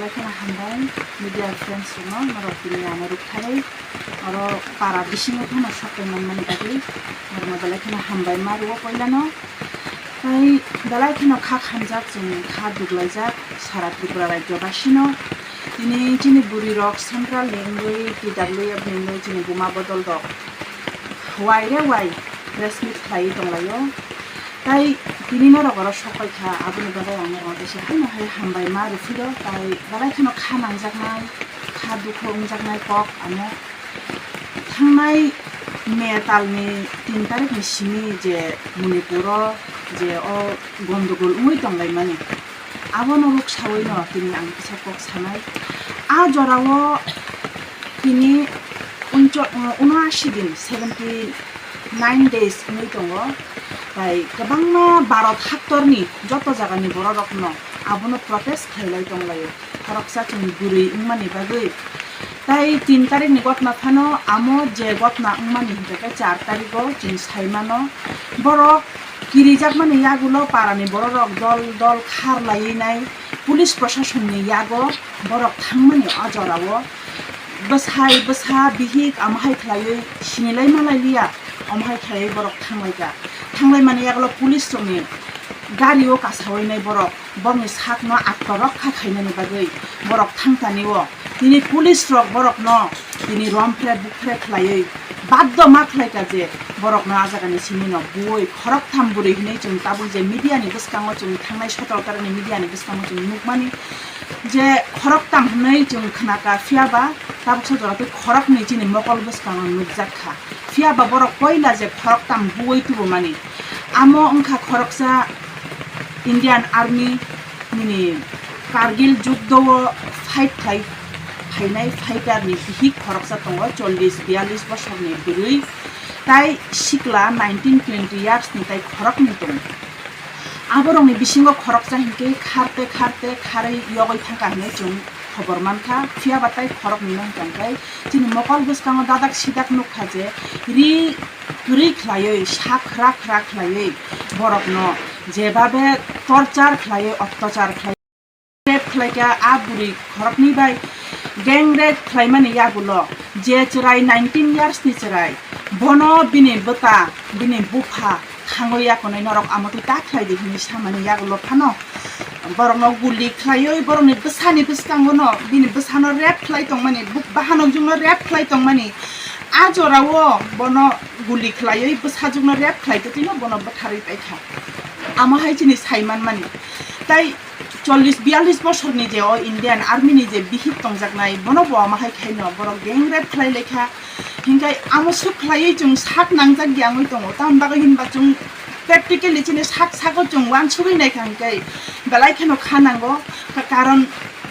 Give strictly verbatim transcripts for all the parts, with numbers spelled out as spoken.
Kheno hambai media friends rokno, norok tini ano rwktharwi oro para bisingo phano sok tongmani bagwi norokno belai kheno hambai ma rwo poilano. Tai belai kheno kha khamjak, chwng kha duglaijak sara Tripura rajyo basino. Tini chini bwrwi rok central ni wngwi T W F ni wngwi chini buma bodol rok wai re wai press meet khlaiwi tonglaio. Tai tini norok oro sok paikha, aboni bagwi ang norokno teisa haino hai hambai ma rwphiro, tai belai kheno kha nangjaknai, kha dukhu wngjaknai kok ano. Thangnai May talni tin tarikni simi je Manipuro je o gondogol wngwi tonglaimani, abono ruksawi no tini ang kisa kok sanai. A jorao tini uncho-, unashi din, seventy nine days wngwi tongo. Tai kwbangma Bharat haktorni joto jagani bororokno abono protest khailai tonglaio. Khoroksa chwng bwrwi wngmani bagwi. Tai tin tarikni gotna phano amo je gotna wngmani hinkhe char tarigo chwng saimano. Borok kirijakmani yagulo parani bororok dol dol kharlaiwi nai police proshasonni yago borok thangmani o jorao. Bwsai bwsa bihik amohai khlaiwi sinilai malailiya, amohai khlaiwi borok thanglaikha. Thanglaimani yagulo police rokni gario kasawi nai borok. Borokni sakno attorok kha khainani bagwi borok thangtani-o. Tini police rok borokno tini romphre buphre khlaiwi baddo ma khlaika je borokno a jagani simino buwi khoroktham bwrwi hinwi chwng tabuk je media ni bwskango chwng thangnai sotoro tarikni media ni bwskango chwng nukmani je khoroktham hinwi chwng khnaka, phiyaba tabuksa jora tei khoroknwi chini mokol bwskango nukjak kha. Phiyaba borok koila je khoroktham buwi tubumani. Amo wngkha khoroksa Indian Army nini Kargil juddo-o fight khlai phainai fighter ni bihik khoroksa tongo, chollish biyallish bosorni bwrwi, tai sikla nineteen twenty years ni tai khoroknwi tongo. Aborokni bisingo khoroksa hinkhe kharte kharte kharwi yogwi thangkha hinwi chwng khobor mankha, phiyaba tai khoroknwino hwnkha hinkhe chini mokol bwskango dadak sidak nukha je ri kwrwi khlaiwi, sak khra khra khlaiwi borokno jebabe torture khlaiwi, ottachar khlai, rape khlaikha, a bwrwi khoroknwi bai gang rape khlaimani yagulo je chwrai nineteen years ni chwrai, bono bini bwta, bini bupha thangwi yakonwi norok amotwi ta khlai di hinwi samani yagulo phano borokno guli khlaiwi borokni bwsani bwskango no bini bwsano rape khlai tongmani, bu-, bahanokjwkno rape khlai tongmani, a jorao bono guli khlaiwi bwsajwkno rape khlai tongwino bono bwtharwi paikha. Amo hai chini sai manmani. Tai chollish biyallish bosorni je o Indian Army ni je bihik tongjaknai, bono bo amo hai khaino borok gang rape khlai laikha. Hinkhe amo swk khlaiwi chwng sak nangjak ya wngwi tongo. Tamoni bagwi hinba chwng practically chini sak sago chwng uansugwi naikha hinkhe belai kheno kha nango. Ka-, karon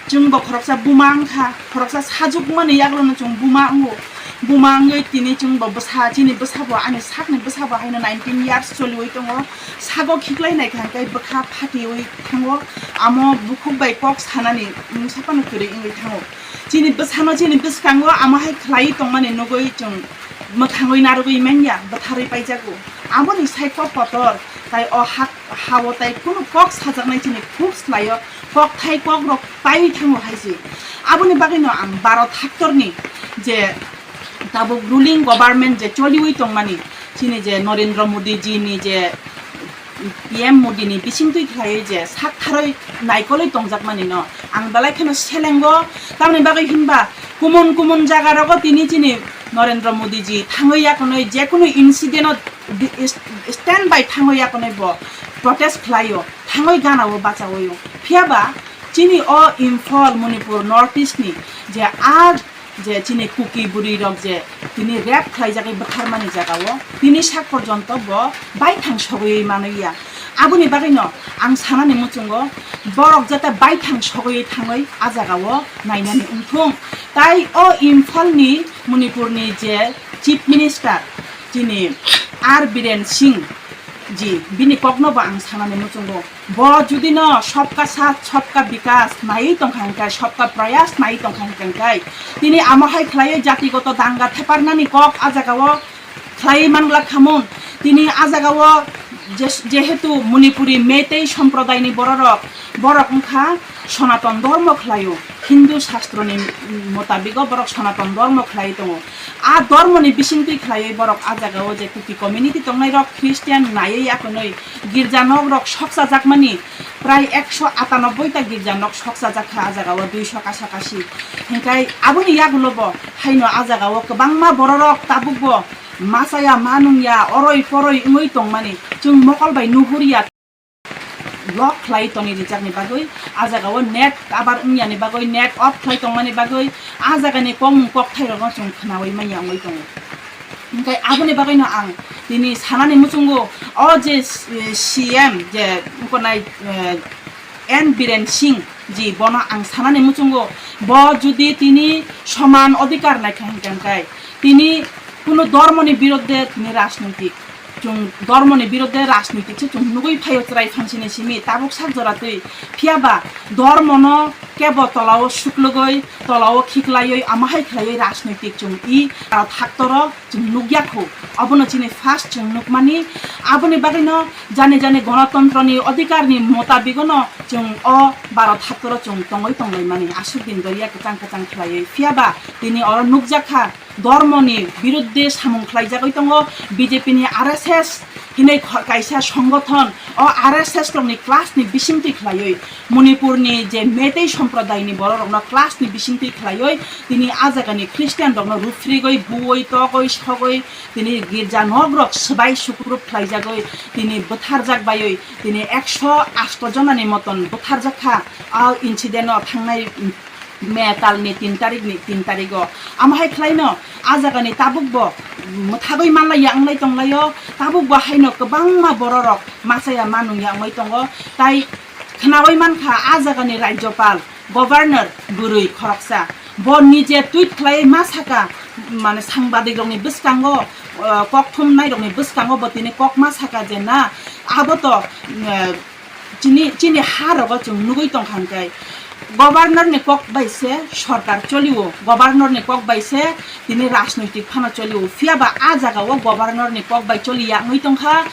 chwngbo khoroksa buma wngkha, khoroksa sajwkmani yagulono chwng buma wngo. Buma wngwi tini chwngbo bwsa, chini bwsabo, ani sakni bwsabo haino nineteen years choliwi tongo. Sago khiklai naikha hinkhe bwkha phatiwi thango. Amo bukhuk bai kok sanani mungsa phano kwrwi wngwi thango. Chini bwsano chini bwskango amo hai khlaiwi tongmani nugwi chwng mwthangwi narwgwi manya, bwtharwi paijago. Aboni sai kok kotor, tai o hak, hao tai kunu kok sajaknai chini khuk slaio, kokthai kokrok paiwi thango hai se. Aboni bagwino ang Bharat haktorni je tabuk ruling government je choliwi tongmani, chini je Narendra Modi ji ni je P M Modi ni bisingtwi khlaiwi je sak tharwi naikolwi tongjakmani no ang belai kheno selengo, tamni bagwi hinba kumun kumun jaga rogo tini chini Narendra Modi ji thangwi yakonwi jekunu incident o di-, is-, stand by thangwi yakonwi bo protest khlaio, thangwi gana o bachawi o. Phiyaba chini o Imphal, Manipur, North East ni je a je chini Kuki bwrwi rok je tini rape khlaijagwi bwtharmani jagao tini sak porjonto bo baithang sogwi manwi ya. Aboni bagwino ang sanani muchungo borok jata baithang sogwi thangwi a jagao nainani wngthung. Tai o Imphal ni Manipur ni je Chief Minister chini R Biren Singh ji, bini kokno bo ang sanani muchungo. Bo judino sabka saath, sabka bikas naiwi tongkha hinkhe, sabka prayas naiwi tongkha hinkhe, tini amo hai khlaiwi jatigoto danga theparnani kok a jagao khlaiwi manglak khamun. Tini a jagao je-, jehetu Manipuri Meitei somprodaini bororok, borok wngkha Sonaton dhormo khlaio. Hindu shastroni motabiko borok Sanatan dhormo khlai tongo. A dhormoni bisingtwi khlaiwi borok a jagao je Kuki community tongnairok Christian naiwi akonwi girja nokrok sokchajakmani prai ekso atanobboi ta girja nok sokchajak kha a jagao duiso kasa kasi. Hinkhe aboni yagulo bo haino a jagao kwbangma bororok tabukbo machaya manungya oroi poroi wngwi tongmani chwng mokol bai nuhurya. Block khlai toni rijakni bagwi, a jagao net cover wngyani bagwi, net off khlai tongmani bagwi, a jagani kokmung kokthairokno chwng khnaui manya wngwi tongo. Hinkhe aboni bagwino ang tini sanani muchungo, o je, eh, C M je wngkha nai, eh, N Biren Singh ji, bono ang sanani muchungo, bo judi tini soman odhikar naikha hinkhe, hinkhe tini kuno dhormoni birodhe tini rajnoitik Chwng dhormoni birodhe rajnoitik se chwng nugwi phaio chwrai phansini simi tabuk sak jora twi. Phiya ba dhormono kebo tolao suklugwi, tolao khiklaiwi, amo hai khlaiwi rajnoitik chwng i, ah, thaktoro chwng nukya kho. Obono chini first chwng nukmani. Aboni bagwino jani jani gonotontroni odhikarni motabikono chwng o Bharat thaktoro chwng tongwi tonglaimani. Aswk din doriya kwchang kwchang khlaiwi. Phiya ba tini oro nukjak kha, dhormoni biruddhe samung khlaijagwi tongo B J P ni R S S hinwi kho-, kaisa songothon. O R S S rokni class ni bisingtwi khlaiwi Manipur ni je Meitei somprodai ni borok rokno class ni bisingtwi khlaiwi tini a jaga ni Christian rokno ruphrigwi, buwi, togwi, sogwi tini girja nok rok swbai sukrup khlaijagwi tini bwtharjak baiwi tini ekso asto jona ni moton bwtharjak kha. O incident o thangnai May talni tin tarikni tin tarigo. Amo hai khlaino a jagani tabukbo mwthagwi manlaiya wnglai tonglaio, tabukbo haino kwbangma bororok machaya manungya wngwi tongo. Tai khnaui mankha a jagani Rajyopal, Governor bwrwi khoroksa. Bo nije tweet khlaiwi ma saka, mane sangbadik rokni bwskango, uh, kok thumnai rokni bwskango bo tini kok ma saka je na abo to, uh, Chini, chini ha rogo chwng nugwi tongkha hwnkhe, Governor ni kok bai se sorkar cholio, Governor ni kok bai se tini rajnoitik phano cholio. Phiya ba a jaga o Governor ni kok bai choliya wngwi tongkha,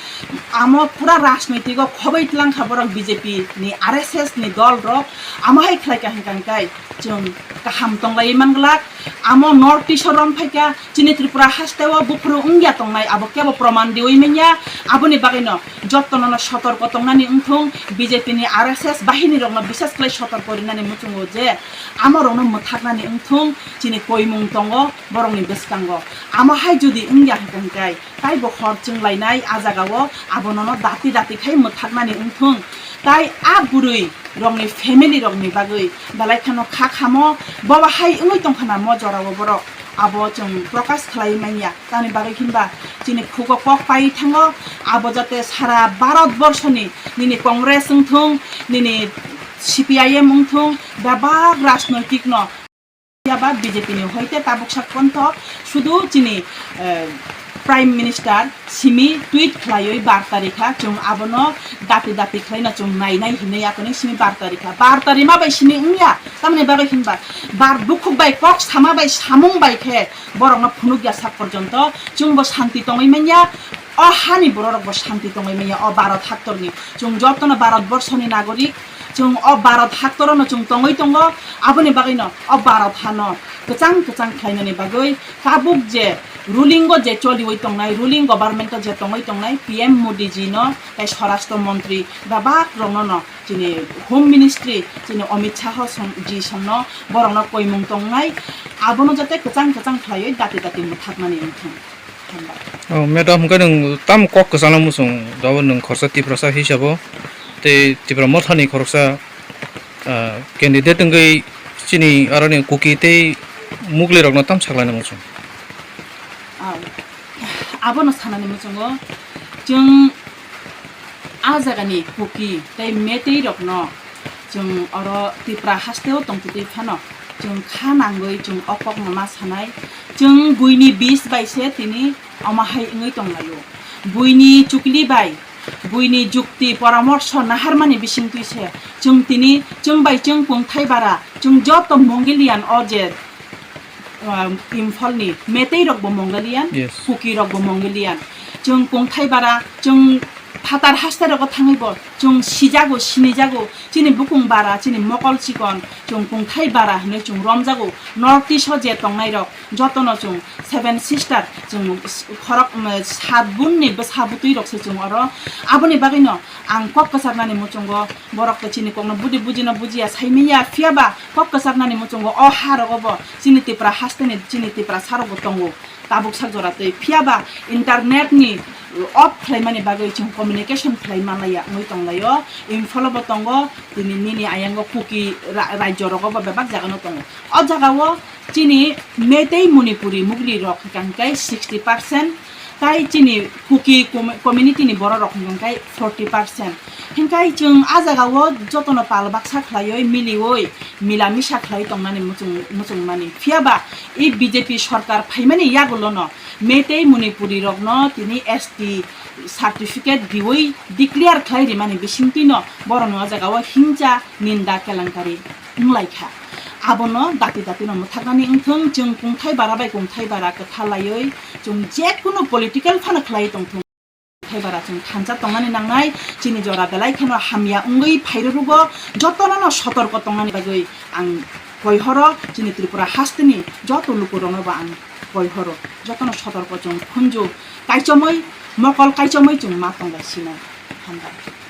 amo pura rajnoitik o khoboi twlang kha borok B J P ni R S S ni dol rok, amo hai khlai kha hwnkha hwnkhe chwng kaham tonglaiwi manglak. Amo North East o rom phaikha, chini Tripura hasteo buphuru wngya tongnai, abo kebo proman diwi manya. Aboni bagwino jotono no sotorko tongnani wngthung, B J P ni R S S bahini rokno bisas khlai sotorko rinani muchungo je amo rokno mwthaknani wngthung, chini koimung tongo borokni bwskango. Amo hai jodi wngya hwnkhe, tai bo hor chwnglainai a jagao, abono no dati dati khai mwthaknani wngthung. Tai a bwrwi rokni family rokni bagwi belai kheno kha khamo, bobo hai wngwi tongkha na mo jorao borok, abo chwng prokash khlai manya. Tamni bagwi hinba chini khugo kok pai thango, abo jate sara Bharat borshoni nini Congress wngthung, nini C P I M wngthung, bebak rajnoitik no Phiya ba B J P ni hoite tabuk sak ponto sudu chini, eh, Prime Minister simi tweet khlaiwi barta rikha, chwng abono dapi dapi khlaino chwng nainai hinwi yakoni simi barta rikha. Barta rima bai simi wngya, tamni bagwi hinba bar bukhuk bai kok sama bai samung bai khe borokno phunukya sak porjonto chwngbo shanti tongwi manya, o hani bororokbo shanti tongwi manya, o Bharat haktorni. Chwng jotono Bharat borshoni nagorik, Chwng o Bharat haktorono chwng tongwi tongo, aboni bagwino o Bharat hano kwchang kwchang khlainani bagwi tabuk je ruling o je choliwi tongnai, ruling government o je tongwi tongnai P M Modi ji no tei Swarashtra Montri bebak rokno no chini Home Ministry chini Amit Shah song, ji songno borokno koimung tongnai, abono jate kwchang kwchang khlaiwi dati dati mwthakmani wngthung. Hambai. Oh, madam, hwnkhe nwng tamo kok kwchangno muchung, abo nwng khoroksa Tiprasa hisabo, tei Tipra Mothani khoroksa, ah, candidate wngwi chini aroni Kuki tei Muglirokno tam saklaina muchung? Ah, abono sanani muchungo, chwng a jagani Kuki tei Meitei rokno chwng oro Tipra hasteo tongtwtwi phano chwng kha nangwi chwng o kokno ma sanai. Chwng buini bis bai se tini omo hai wngwi tonglaio. Buini chukli bai, buini jukti poramorsho naharmani bisingtwi se chwng tini chwng bai chwng kungthai bara chwng joto Mongolian o je, um, Imphalni Meitei rokbo Mongolian, yes, Kuki rokbo Mongolian. Chwng kungthai bara, chwng phatar haste rogo thangwi bo chwng sijago, sinijago, chini bukung bara, chini mokol chikon, chwng kungthai bara hinwi chwng romjago. North East o je tongnai rok jotono chwng Seven Sister, chwng khorok, um, sat bun ni bwsa bwtwi rok se chwng oro. Aboni bagwi no ang kok kwchaknani muchungo borok to chini kokno budi bujino bujiya saimiya, phiyaba kok kwchaknani muchungo o ha rogo bo chini Tipra haste ni, chini Tiprasa rok bo tongo. Tabuk sak jora twi. Phiya ba internet ni off khlaimani bagwi chwng communication khlai manlaiya wngwi tonglaio. Imphalo bo tongo, tini nini ayango Kuki ra-, rajyo rogo bo bebak jagano tongo. O jagao chini Meitei Manipuri Mugri rok hwnkha hwnkhe sixty percent, tai chini Kuki com-, community ni borok rok hwnkha hwnkhe forty percent. Hwnkhe chwng a jagao jotono pal baksa khlaiwi miliwi mila misa khlai tongnani muchung-, muchungmani. Phiya ba i B J P sorkar phaimani yagulono Meitei Manipuri rokno tini S T certificate diwi declare khlai rimani bisingtwino borokno o jagao hingcha ninda kelankari wnglaikha. Abono dati dati no mwthaknani wngthung, chwng kungthai bara bai kungthai bara kwtha laiwi chwng jekunu political phano khlai tongthung. Khaibara chwng thansa tongnani nangnai, chini jora belai kheno hamya wngwi phairwrwgo, jotono no sotorko tongnani bagwi ang koihoro, chini Tripura hasteni joto lukurokno bo ang koihoro, jotono sotorko chwng khunju kaichomwi, mokol kaichomwi chwng ma tonglai sinai. Hambai.